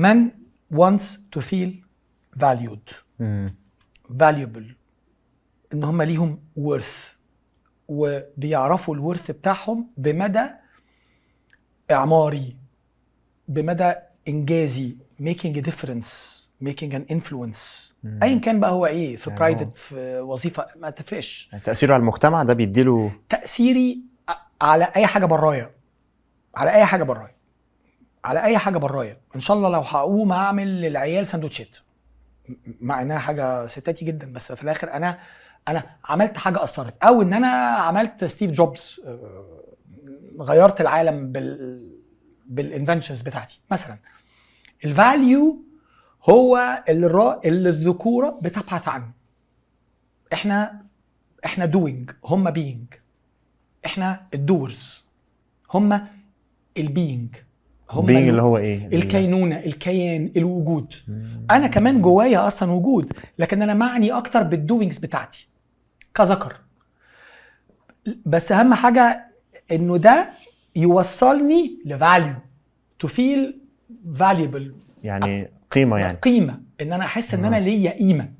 Men wants to feel valued، valuable، ان هم ليهم worth، وبيعرفوا ال worth بتاعهم بمدى اعماري، بمدى انجازي، making a difference، making an influence، ايا كان بقى هو ايه، في يعني private، في وظيفه، ما تفرقش. يعني تاثيره على المجتمع ده بيديله تاثيري على اي حاجة برايا، على اي حاجة برايا، على اي حاجة برايا. ان شاء الله لو هقوم اعمل للعيال سندوتشات، مع انها حاجة ستاتي جدا، بس في الاخر انا عملت حاجة اثرت، او ان انا عملت ستيف جوبز، غيرت العالم بال inventions بتاعتي مثلا. ال value هو اللي الذكورة بتبحث عنه. احنا doing، هم being. احنا ال doers، هم ال being. هم being اللي هو ايه؟ الكينونه، الكيان، الوجود. انا كمان جوايا اصلا وجود، لكن انا معني اكتر بال doings بتاعتي كذكر. بس اهم حاجة انه ده يوصلني ل value، to feel valuable. يعني قيمة يعني. قيمه، ان انا احس ان انا ليا قيمه.